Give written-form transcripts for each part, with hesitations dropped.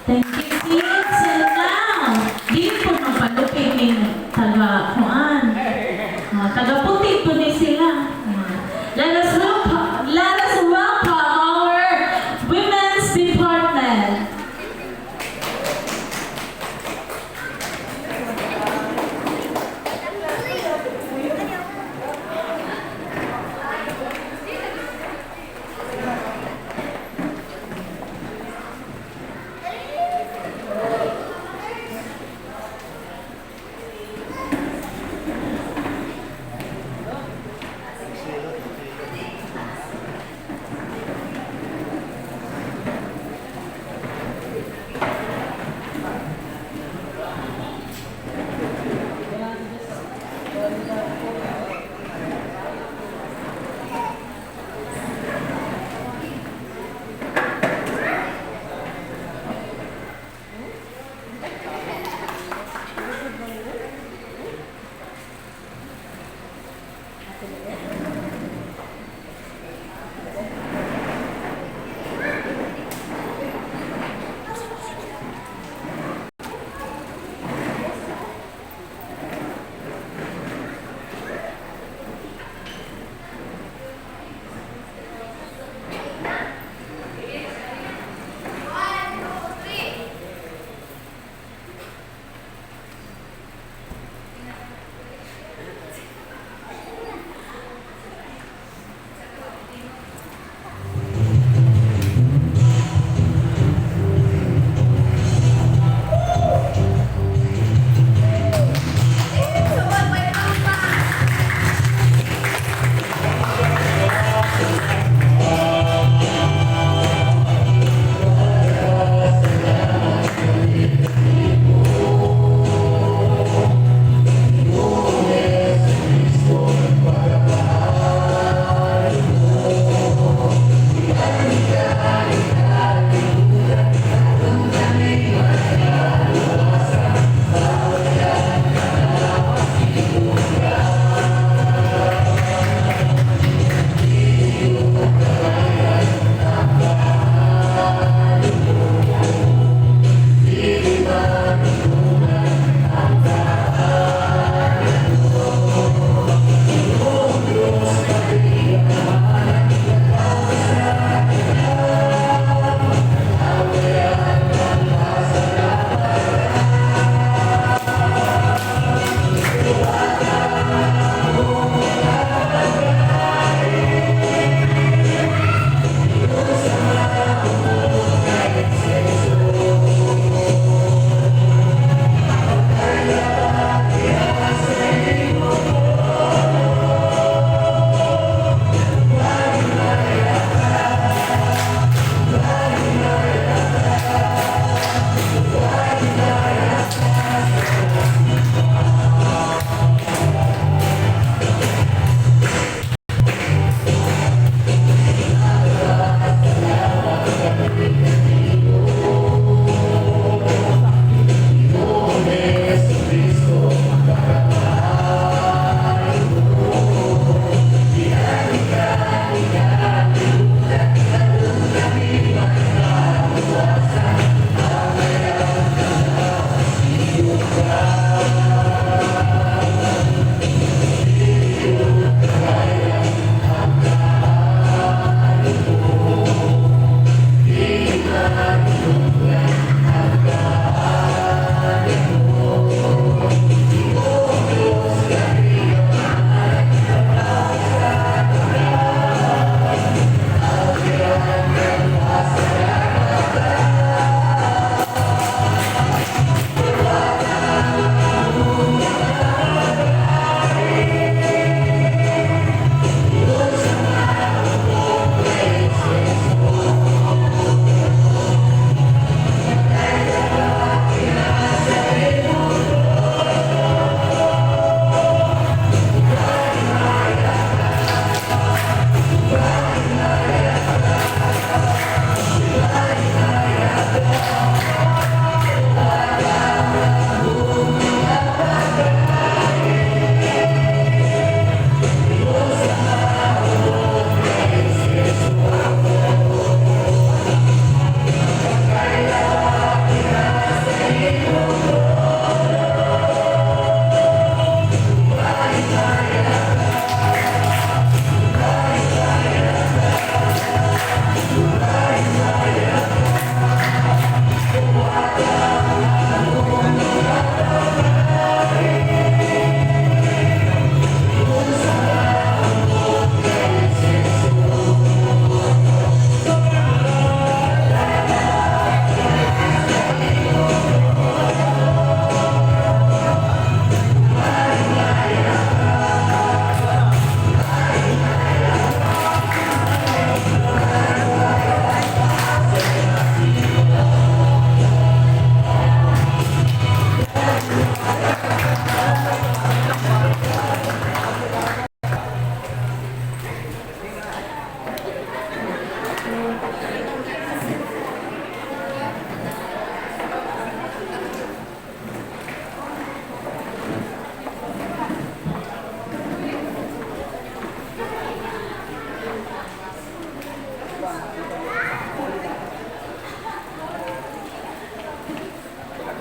Thank you, kids. And now, dili ko magpalupig ning taga kuan. Taga puti po ni sila. Let us welcome our women's department.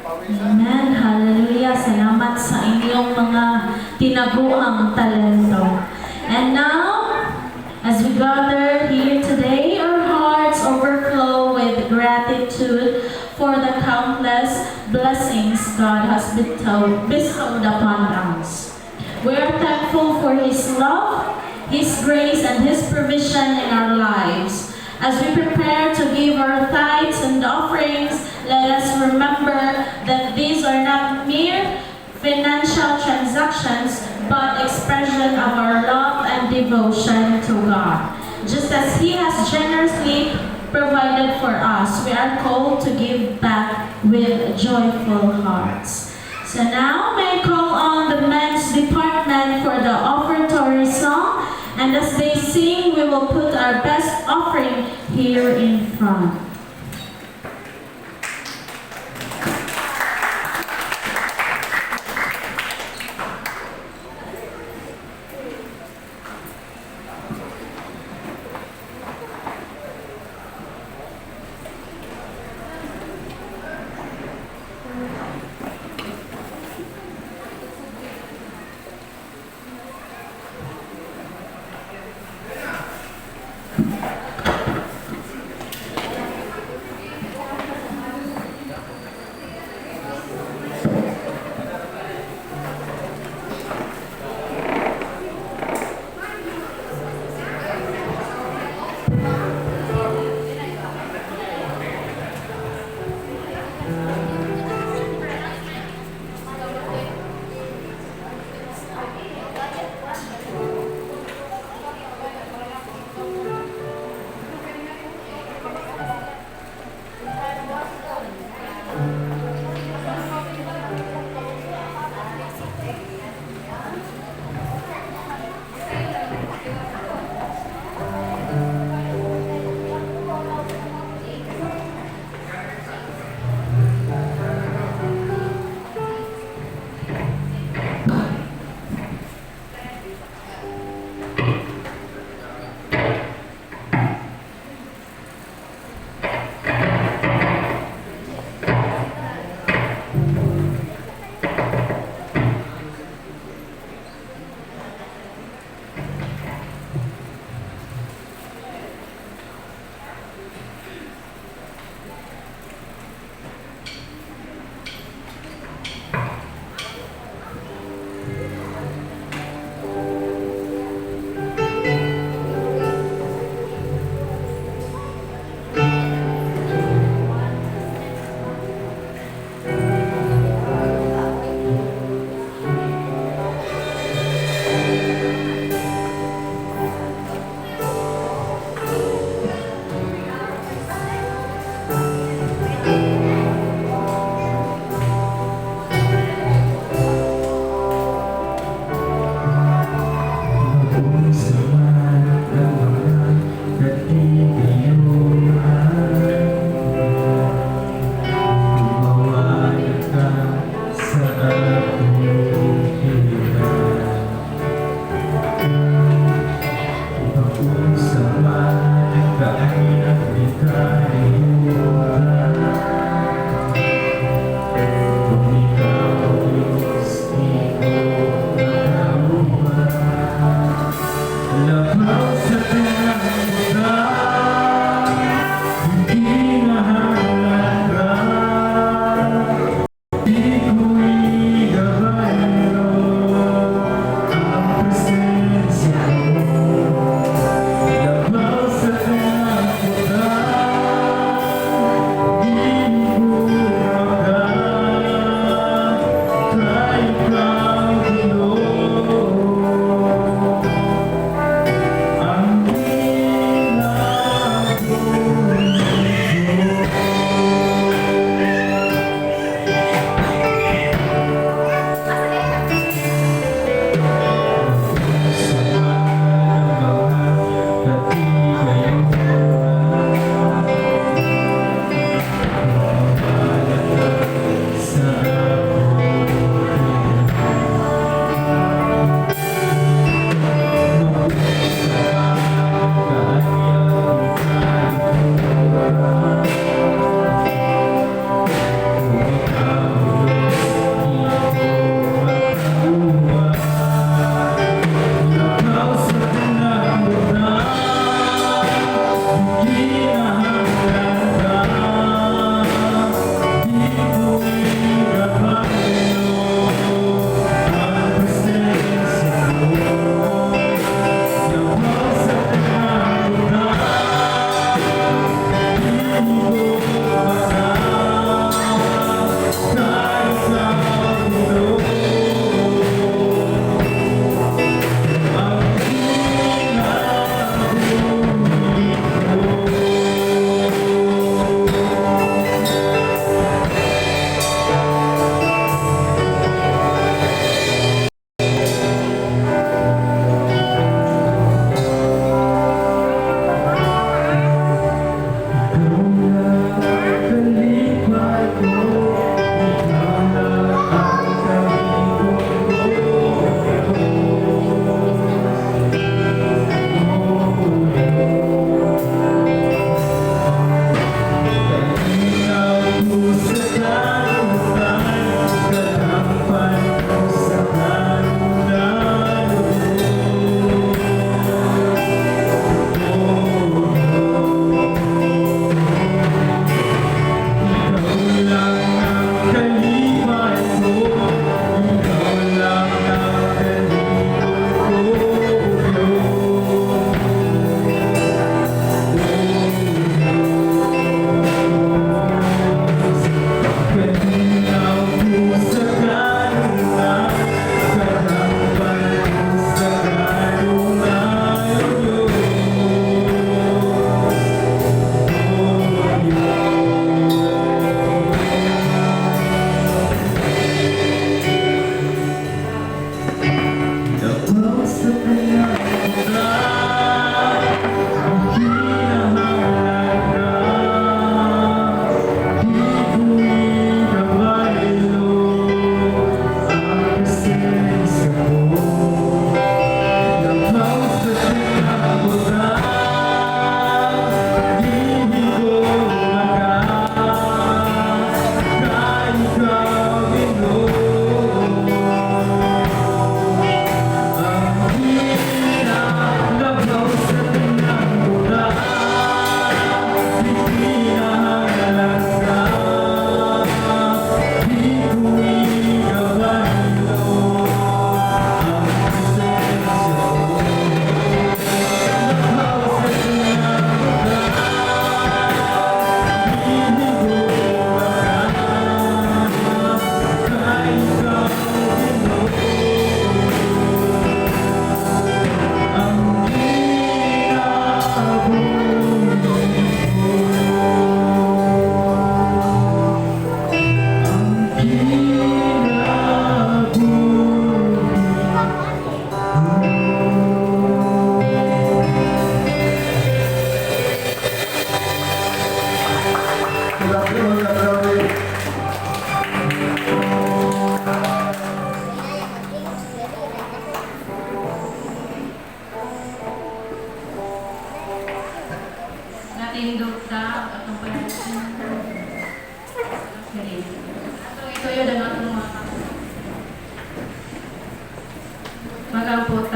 Amen. Hallelujah. Salamat sa inyong mga tinaguang talento. And now, as we gather here today, our hearts overflow with gratitude for the countless blessings God has bestowed upon us. We are thankful for His love, His grace, and His provision in our lives. As we prepare to give our tithes and offerings, let us remember that these are not mere financial transactions, but expression of our love and devotion to God. Just as He has generously provided for us, we are called to give back with joyful hearts. So now may I call on the men's department for the offertory song, and as they sing, we will put our best offering here in front.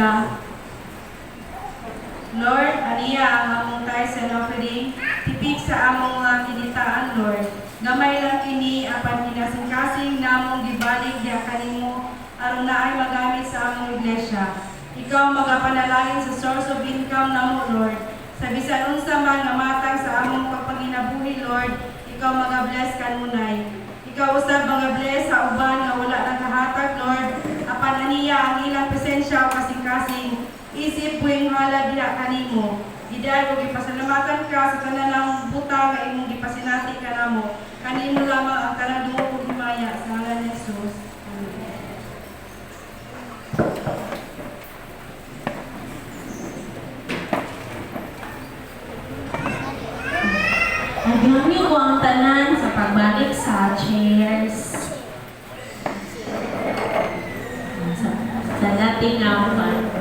ka. Lord, aniya ang among tithes and offering, tipik sa among mga kinitaan, Lord. Gamay lang kini apan kinasingkasing namong gibalik diha kanimo aron naay magamit sa among iglesia. Ikaw magapanalangin sa source of income namo, Lord. Sa bisan unsa man nga matang sa among pagpanginabuhi, Lord, ikaw magabless kanunay. Ikaw usab magabless sa uban nga wala nagahatag, Lord, apan aniya ang ilang presensya o kasing-kasing isip buhing halad diha kanimo. Giday og gipasalamatan ka sa tanan ng butang nga imong gipasinati kanamo. Kanimo lamang ang tanang dungog ug himaya sa ngalan ni Jesus. Amen. Nagyangyo ko ang tanan sa pagbalik sa chairs. Sa nating upan.